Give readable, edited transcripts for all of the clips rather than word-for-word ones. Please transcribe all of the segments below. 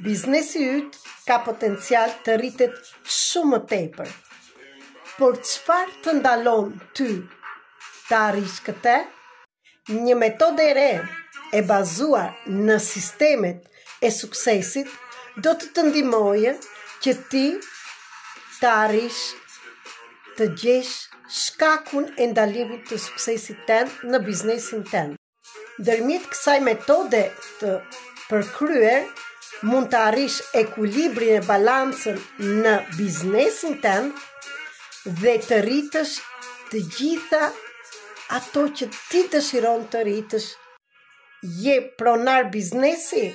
Biznesi yt ka potencial të rritet shumë më tepër. Por çfarë të ndalon ty ta arrish këtë? Një metodë e re e bazuar në sistemet e suksesit do të të ndihmojë që ti të arrish të gjesh shkakun e ndalimit të suksesit tënd në biznesin tënd. Ndërmjet kësaj metode të përkryer, mund të arrish ekuilibrin e balancën në biznesin tënd dhe të rritësh të gjitha ato që ti dëshiron të rritësh. Je pronar biznesi?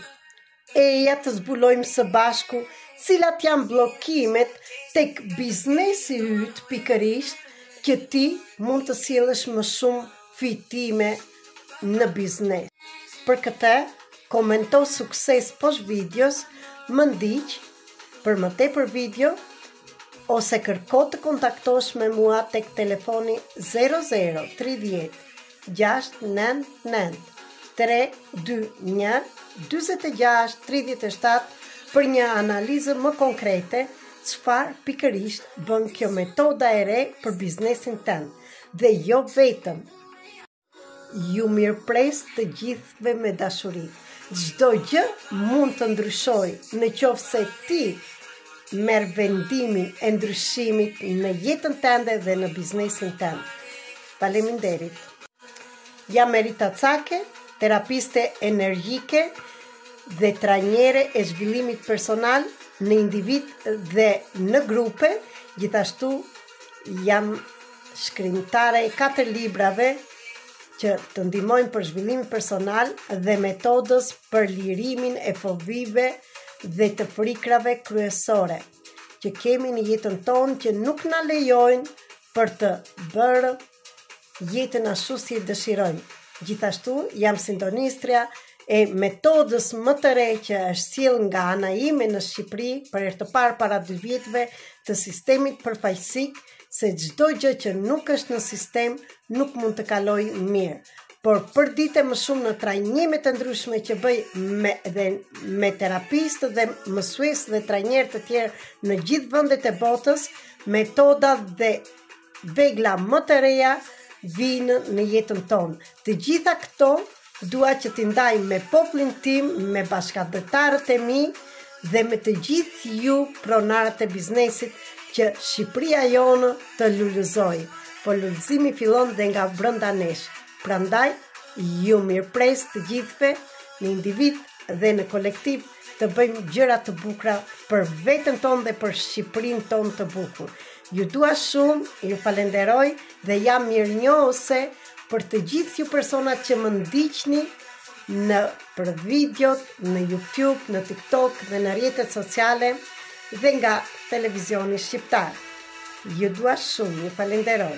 Eja të zbulojmë së bashku cilat janë bllokimet tek biznesi yt pikërisht që ti mund të sjellësh më shumë fitime në biznes. Për këtë, komento sukses poshtë videos, më ndiq për më tepër video ose kërko të kontaktosh me mua tek telefoni 00 30 6 9 9 3 2 1 46 37 për një analizë më konkrete çfarë pikërisht bën kjo metoda e re për biznesin tënd dhe jo vetëm. Ju mirëpres të gjithëve me dashuri. Çdo gjë mund të ndryshojë në qoftë se ti merr vendimin e ndryshimit në jetën tënde dhe në biznesin tënd. Faleminderit. Jam Merita Cake, terapiste energjike dhe trajnere e zhvillimit personal në individ dhe në grupe, gjithashtu jam shkrimtare e katër librave që të ndihmojnë për zhvillimin personal dhe metodës për lirimin e fobive dhe të frikrave kryesore që kemi në jetën tonë që nuk na lejojnë për të bërë jetën ashtu si e dëshirojmë. Gjithashtu jam sintonistja e metodës më të re që është sjellë nga ana ime në Shqipëri për herë të parë para dy vjetëve të sistemit përfaqësik se çdo gjë që nuk është në sistem nuk mund të kalojë mirë. Por për ditë më shumë në trajnimet e ndryshme që bëj me dhe me terapistë dhe mësues dhe trajnerë të tjerë në gjithë vendet e botës, metoda dhe vegla më të reja vijnë në jetën tonë. Të gjitha këto dua që t'i ndaj me popullin tim, me bashkatdhetarët e mi dhe me të gjithë ju pronarët e biznesit që Shqipëria jonë të lulëzojë. Po lulëzimi fillon dhe nga brenda nesh. Prandaj ju mirëpres të gjithëve në individ dhe në kolektiv të bëjmë gjëra të bukura për veten tonë dhe për Shqipërinë tonë të bukur. Ju dua shumë, ju falenderoj dhe jam mirënjohëse për të gjithë ju personat që më ndiqni në për videot, në YouTube, në TikTok dhe në rrjetet sociale dhe nga televizioni shqiptar. Ju dua shumë, ju falenderoj.